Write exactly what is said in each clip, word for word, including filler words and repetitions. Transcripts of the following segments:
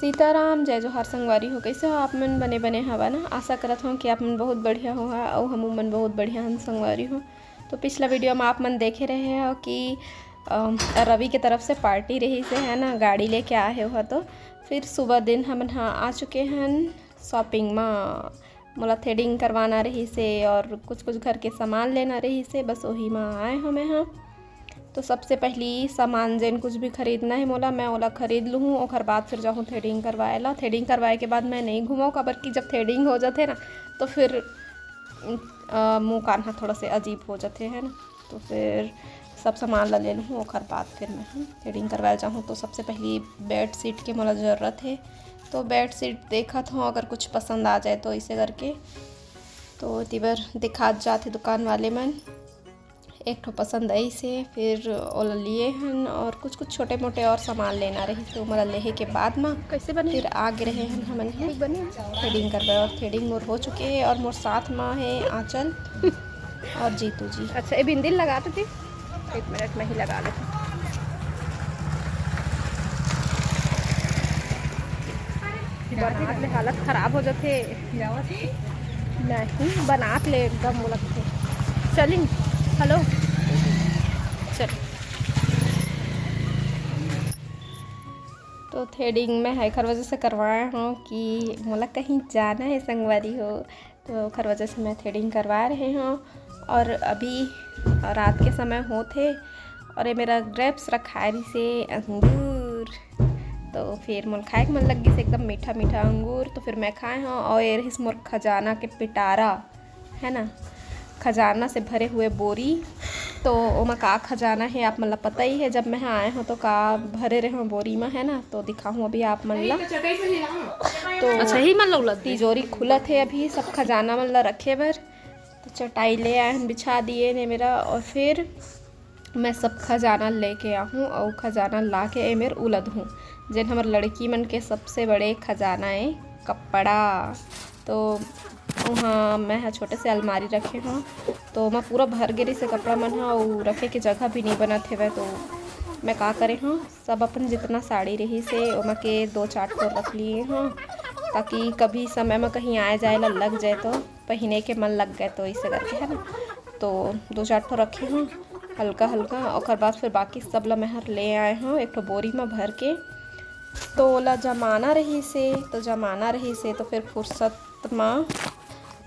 सीताराम, जय जोहार संगवारी हो। कइसे हो आप मन? बने बने हवा ना? आशा करत हो कि आप मन बहुत बढ़िया हो हा, अउ हमू मन बहुत बढ़िया हन संगवारी हो। तो पिछला वीडियो में आप मन देखे रहे हो कि अम, रवि के तरफ से पार्टी रहिसे, है ना, गाड़ी लेके आए हो हा। तो फिर सुबह दिन हमन हा आ चुके हन शॉपिंग मा। मोला थ्रेडिंग करवाना रहिसे और कुछ कुछ घर के सामान लेना रहिसे, बस वही मा आए हो मैं हा। तो सबसे पहली सामान जेन कुछ भी खरीदना है मोला, मैं ओला खरीद लूँ, ओकर बाद फिर जाहूँ थ्रेडिंग करवाए ला। थ्रेडिंग करवाए के बाद मैं नहीं घूमो, काबर कि जब थ्रेडिंग हो जाथे ना, तो फिर अ, मुँह कान ह थोड़ा से अजीब हो जाथे, है ना। तो फिर सब सामान ला ले लूँ, ओकर बाद फिर मैं ह थ्रेडिंग करवाए जाहूँ। तो सबसे पहली बेड शीट के मोला ज़रूरत है, तो बेड शीट देखत हूँ, अगर कुछ पसंद आ जाए तो इसे करके। तो तिबर दिखात जाथे दुकान वाले मन, एक ठो पसंद आइस हे, फिर ओला लिए हन और कुछ कुछ छोटे मोटे और सामान लेना रहिस, तो ओमन ला लेहे के बाद मा कैसे बने? फिर आगे रहे हन हमन ह ठीक बने? थ्रेडिंग करवाए। और थ्रेडिंग मोर हो चुके हे और मोर साथ मा हे आंचल और जीतू जी। अच्छा, ये बिंदी लगा तो थी, एक मिनट में ही लगा लेते। बरसात में हालत खराब हो जाथे। नहीं, बनात ले एकदम वो लगथे। चलिन, हेलो, चल। तो थ्रेडिंग मैं एखर वजह से करवाए हूँ कि मोला कहीं जाना है संगवारी हो, तो ओखर वजह से मैं थ्रेडिंग करवा रहे हूँ। और अभी रात के समय होत हे और ये मेरा ग्रेप्स रखाए रहिसे अंगूर, तो फिर मोर खाए के मन लग गिस एकदम मीठा मीठा अंगूर। तो फिर मैं खाए हूँ और ये रहिस मोर खजाना के पिटारा, है ना, खजाना से भरे हुए बोरी। तो ओमा का खजाना है आप मन ला पता ही है, जब मैं आए हूँ तो का भरे रहे हूँ बोरी में, है ना। तो दिखाहूँ अभी आप मन ला। तो अच्छा, ही मन ला उलद दे। तिजोरी खुलत है अभी सब खजाना मन ला रखे बर। तो चटाई ले आए हन, बिछा दिए ने मेरा, और फिर मैं सब खजाना लेके आहूँ और खजाना ला के एमेर उलद हूँ, जेन हमर लड़की मन के सबसे बड़े खजाना है कपड़ा। तो वहाँ मैं ह छोटे से अलमारी रखे हूँ, तो ओमा पूरा भर गे रहिसे कपड़ा मन ह, अउ रखे के जगह भी नहीं बनत हेवय। तो मैं का करे हूँ, सब अपन जितना साड़ी रहिसे ओमा के दो चार ठो रख लिए हूँ, ताकि कभी समय में कहीं आए जाए ला लग जाए तो पहिने के मन लग गए, तो इसे करके, है ना। तो दो चार ठो रखे हूँ हल्का हल्का। ओकर बाद फिर बाकी सब ला मैं हर ले आए हूँ एक ठो बोरी में भर के। तो ओला जमाना रहिसे, तो जमाना रहिसे तो फिर फुर्सत में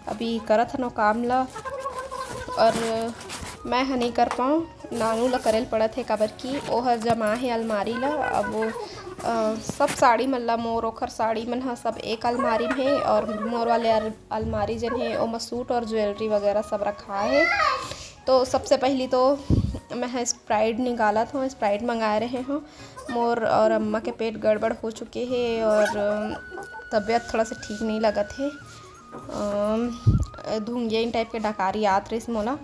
अभी करत हन ओ काम ला। और मैं ह नहीं कर पाऊँ, नानू ला करे ल पड़त हे, काबर कि ओहर जमा हे अलमारी ला। अब वो, अ, सब साड़ी मन ला, मोर ओखर साड़ी मन ह सब एक अलमारी में हे, और मोर वाले अल-, अलमारी जेन हे, ओमा सूट और ज्वेलरी वगैरह सब रखा हे। तो सबसे पहली तो मैं ह स्प्राइट निकालत हूँ, स्प्राइट मंगाए रहे हूँ। मोर और अम्मा के पेट गड़बड़ हो चुके हे और तबीयत थोड़ा सा ठीक नहीं लगत हे। अम, धुंगिया टाइप के डकारी आत रहिस मोला।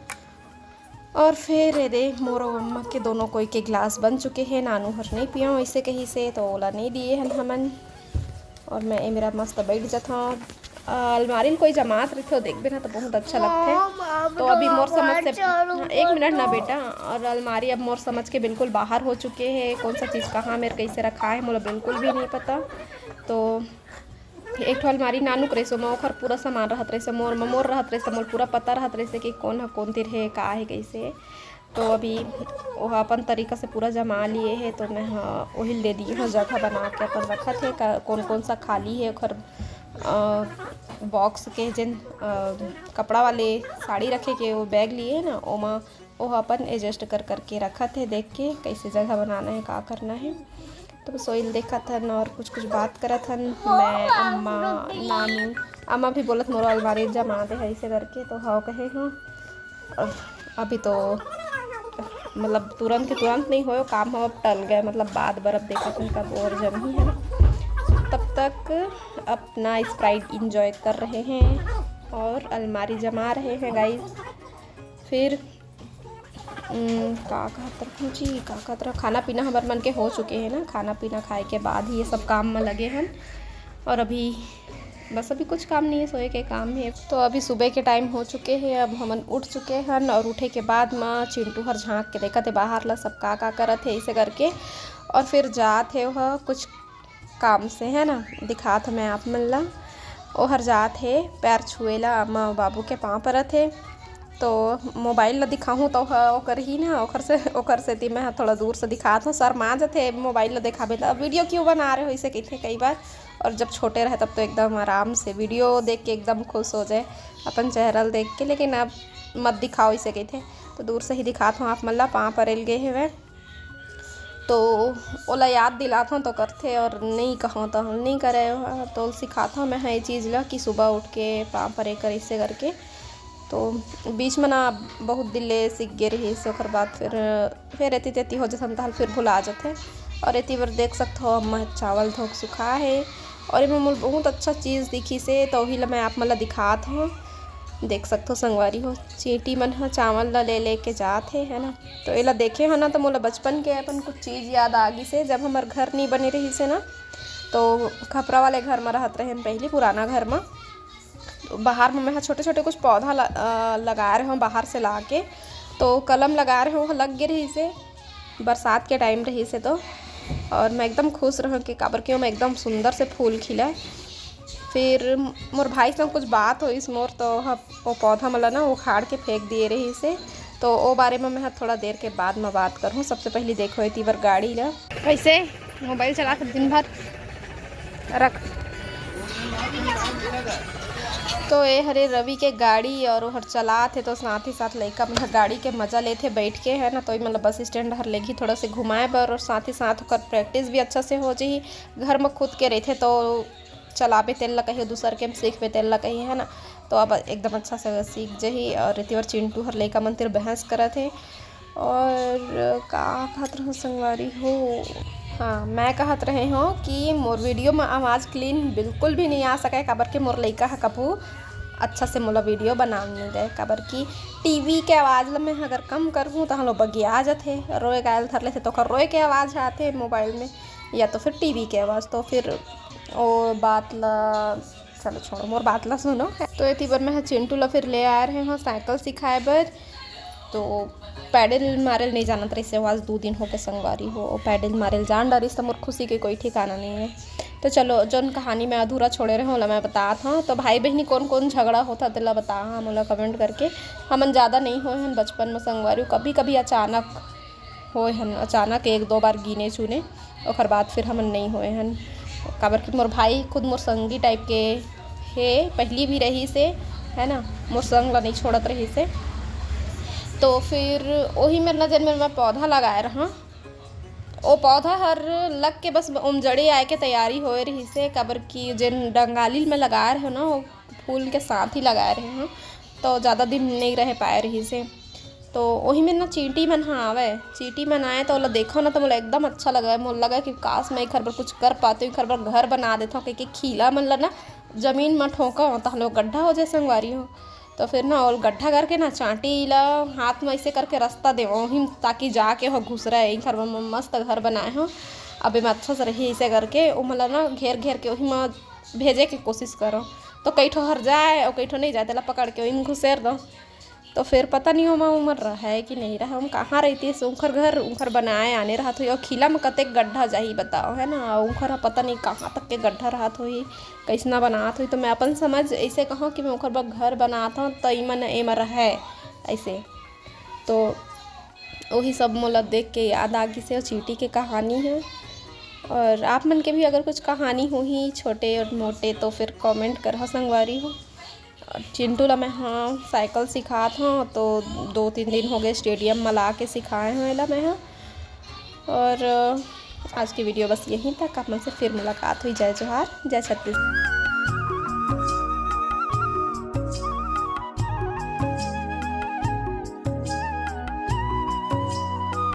और फिर ये दे, मोर अउ अम्मा के दोनों कोई के गिलास बन चुके हे, नानू हर नहीं पियो इसे कहिसे, तो ओला नहीं दिए हन हमन। और मैं ए मेरा मस्त बैठ जात हूँ। अ, अलमारी में कोई जमात रहिथे, देखबे ना तो बहुत अच्छा लगथे। तो अभी मोर समझ से, हाँ, एक मिनट ना बेटा, और अलमारी अब मोर समझ के बिल्कुल बाहर हो चुके हे। कौन सा चीज़ कहाँ मेर कैसे रखा है, मोला बिल्कुल भी नहीं पता। तो एक ठो अलमारी नानू के रहिस, ओमा ओखर पूरा सामान रहत रहिस, मोर म मोर रहत रहिस, मोर पूरा पता रहत रहिस कि कौन ह कौन तीर हे, का हे, कैसे हे। तो अभी ओह अपन तरीका से पूरा जमा लिए हे, तो मैं ह ओही ल दे दिए हूँ, जगह बना के अपन रखत हे। का-, कौन कौन सा खाली हे ओखर, अ, बॉक्स के, जेन, अ, कपड़ा वाले साड़ी रखे के वो बैग लिए हे ना, ओमा ओह अपन एडजस्ट कर करके रखत हे, देख के कैसे जगह बनाना है, का करना है। तो बस ओही ल देखत हन और कुछ कुछ बात करत हन। मैं, अम्मा, नानू, अम्मा भी बोलत मोर अलमारी जमा दे है इसे करके, तो हव कहे हूँ। और अभी तो मतलब तुरंत के तुरंत नहीं होयो काम, हो अब टल गए, मतलब बाद बर अब देखत हन कब और जमही है। तब तक अपना स्प्राइट इंजॉय कर रहे हैं और अलमारी जमा रहे हैं गाइस। फिर उम, का कहत रखूँ जी, का कहत रह, खाना पीना हमर मन के हो चुके हे ना, खाना पीना खाए के बाद ही ये सब काम में लगे हन। और अभी बस अभी कुछ काम नहीं है, सोए के काम है। तो अभी सुबह के टाइम हो चुके हे, अब हमन उठ चुके हन और उठे के बाद म चिंटू हर झांक के देखत हे बाहर ला सब का का करत हे इसे करके। और फिर जात हे वह कुछ काम से, है ना, दिखात हँव मैं आप मन ला। ओहर जात हे पैर छुए ला, अम्मा बाबू के पाँव परत हे। तो मोबाइल ला दिखाहूँ तो ह-, ओकर ही ना, ओकर से, ओकर सेती मैं ह थोड़ा दूर से दिखात हँव। शर्मा जथे मोबाइल ला देखाबे त, "वीडियो क्यों बना रहे हो?" इसे कहिथे कई बार। और जब छोटे रहे तब तो एकदम आराम से वीडियो देख के एकदम खुश हो जाए अपन चेहरा ल देख के, लेकिन अब मत दिखाओ इसे कहिथे। तो दूर से ही दिखात हँव आप मन ला, पाँव परे ल गे हवय। तो ओला याद दिलात हँव तो करथे, और नइ कहँव तो नइ करे। तो सिखात हँव मैं ह ये चीज़ ला कि सुबह उठ के पाँव परे कर, इसे करके। तो बीच में ना बहुत दिन ले सीख गे रहिस, ओकर बाद फिर, फिर एती तेती हो जथन, तहन फिर भुला जथे। और एती बर देख सकत हो, अम्मा चावल धोक सुखा हे, और एमे मोला बहुत अच्छा चीज़ दिखिस हे, तो ओही ला मैं आप मन ला दिखात हँव। देख सकत हो संगवारी हो, चींटी मन ह चावल ला ले लेके जात हे, है ना। तो एला देखे हँव ना, तो मोला बचपन के अपन कुछ चीज़ याद आ गिस हे, जब हमर घर नइ बने रहिस हे ना, तो खपरा वाले घर म रहत रहेन पहिली, पुराना घर म। बाहर म मैं ह छोटे-छोटे कुछ पौधा ल-, अ, लगाए रहेंव बाहर से लाके, तो कलम लगाए रहेंव, ओह लग गे रहिस हे, बरसात के टाइम रहिस हे तो, और मैं एकदम खुश रहेंव कि काबर कि ओमा एकदम सुंदर से फूल खिलय। फिर मोर भाई संग कुछ बात होइस मोर, तो ओह, ओ पौधा मन ला ना उखाड़ के फेंक दिए रहिस हे, तो ओ बारे म मैं ह थोड़ा देर के बाद म बात करहूँ। सबसे पहिली देखो एती बर गाड़ी ला, कइसे मोबाइल चलात दिन भर रख। तो ए हरे रवि के गाड़ी और ओहर चलात हे, तो साथ ही साथ लइका मन ह गाड़ी के मजा लेथे बइठ के, है ना। तो ई मतलब बस स्टैंड हर लेगही थोड़ा से घुमाए बर, और साथ ही साथ ओकर प्रैक्टिस भी अच्छा से हो जही। घर म खुद के रहिथे तो चलाबे तेल ला कही, दूसर के म सीखबे तेल ला कही, है ना। तो अब एकदम अच्छा से सीख जही। और एती बर चिंटू हर लइका मन तिर बहस करत हे। और का कहत रहूँ संगवारी हो, हाँ, मैं कहत रहे हँव कि मोर वीडियो म आवाज़ क्लीन बिल्कुल भी नइ आ सकय, काबर कि मोर लइका ह कभू अच्छा से मोला वीडियो बनान नइ दय, काबर कि टीवी के आवाज़ ल मैं अगर कम करहूँ, तहन ओ बगिया जथे, रोए गाय ल धर लेथे, तो ओकर रोए के आवाज़ आथे मोबाइल में, या तो फिर टीवी के आवाज़। तो फिर ओ बात ल चलो छोड़ो, मोर बात ला सुनो। तो एती बर मैं ह चिंटू ला फिर ले आए रहे हँव साइकिल सिखाए बर। तो पैडल मारे ल नइ जानत रहिस हे, आज दू दिन होगे संगवारी हो, पैडल मारे ल जान डारिस, त मोर खुशी के कोई ठिकाना नइ हे। तो चलो, जोन कहानी मैं अधूरा छोड़े रहे हँव, ओला मैं बतात हँव। तो भाई बहिनी कोन कोन झगड़ा होत हे, तेला बताहा मोला कमेंट करके। हमन ज़्यादा नइ होए हन बचपन में संगवारी हो, कभी कभी अचानक होए हन, अचानक एक दो बार गिने चुने, ओकर बाद फिर हमन नइ होए हन। काबर कि मोर भाई खुद मोर संगी टाइप के हे, पहिली भी रहिस हे, है ना, मोर संग ला नइ छोड़त रहिस हे। तो फिर ओही मेर ना, जेन मेर मैं पौधा लगाए रहँव, ओ पौधा हर लग के बस ओम जड़े आए के तैयारी होए रहिस हे, काबर कि जेन डंगाली में लगाए रहेंव ना, ओ फूल के साथ ही लगाए रहेंव, तो ज़्यादा दिन नइ रह पाए रहिस हे। तो ओही में ना चींटी मन ह आवय, चींटी मन आए तो ओला देखो ना, तो मोला एकदम अच्छा लगय। मोला लगय कि काश मैं एखर बर कुछ कर पातेंव, एखर बर घर बना देतेंव, कहिके खीला मन ला ना जमीन म ठोंकव, तहन ओ गड्ढा हो जाए संगवारी हो। तो फिर ना ओला गड्ढा करके ना चांटी ला हाथ में ऐसे करके रास्ता देवंव ओही, ताकि जाके हो घुसरय। एखर बर मैं मस्त घर बनाए हँव, अब एमा अच्छा से रही ऐसे करके ओमन ला ना घेर घेर के ओही में भेजे के कोशिश करंव। तो कई ठो हर जाए अउ कई ठो नहीं जाए, तेला पकड़ के ओही में घुसेर दंव। तो फिर पता नहीं ओमा उमन रहय कि नहीं रहय, ओमा कहाँ रहितिस। उंखर घर उंखर बनाए आने रहत होही, अउ खीला में कतेक गड्ढा जाही बताओ, है ना? अउ उंखर ह पता नहीं कहाँ तक के गड्ढा रहत होही, कइसना बनात होही। तो मैं अपन समझ ऐसे कहूँ कि मैं ओखर बर घर बनात हँव, त इमन एमा रहय ऐसे। तो वही सब मोला देख के याद आ गिस हे, चींटी के कहानी है। और आप मन के भी अगर कुछ कहानी होही छोटे और मोटे, तो फिर कमेंट करहा संगवारी हो। चिंटू ला मैं, हाँ, साइकिल सिखात हँव, तो दो तीन दिन हो गए स्टेडियम में ला के सिखाए हँव एला मैं, हाँ। और आज की वीडियो बस यहीं तक। आप मन से फिर मुलाकात हुई। जय जोहार, जय छत्तीसगढ़।